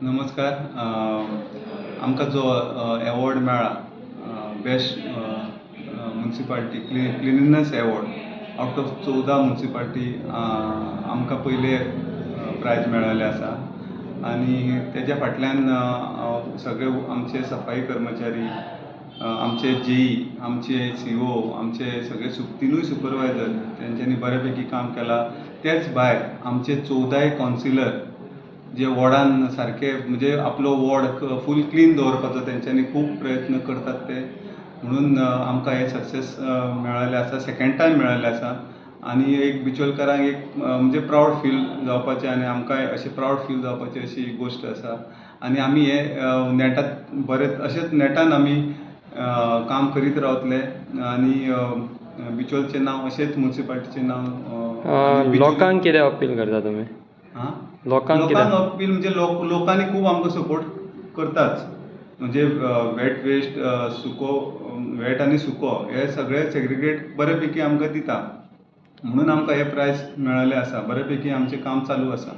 नमस्कार. आमकां जो एवॉर्ड मेळ्ळा, best municipality cleanliness award, out of 14 municipality आमकां पयले प्रायज मेळिल्लें आसा आनी तेज्या फाटल्यान सगळे आमचे सफाई कर्मचारी, आमचे जेई, आमचे सीओ, आमचे सगळे तिनूय सुपरवायझर, तेंच्यांनी बऱ्या पैकी काम केलां. तेच भायर आमचे 14य कावन्सिलर जे वॉर्डान सारके, म्हणजे आपलो वॉर्ड फूल क्लीन दवरपाचो तेंच्यांनी खूब प्रयत्न करतात ते, म्हणून आमकां हें सक्सेस मेळिल्लें आसा, सेकेंड टायम मेळिल्लें आसा. आनी एक बिचोलकारांक एक म्हणजे प्रावड फील जावपाचें आनी आमकांय अशें प्रावड फील जावपाची अशी गोश्ट आसा. आनी आमी हे नेटान बरें, अशेंच नेटान आमी काम करीत रावतले आनी बिचोलचें नांव अशेंच, मुन्सिपालिटीचें नांव. लोकांक कितें अपील करता तुमी? आं? लोकांक? लोकांक अपील म्हणजे लोकांनी खूब आमकां सपोर्ट करताच, म्हणजे वेट वेस्ट, सुको, वेट आनी सुको हे सगळे सेग्रिगेट बरे पैकी आमकां दिता, म्हणून आमकां हे प्रायज मेळिल्लें आसा. बरे पैकी आमचें काम चालू आसा.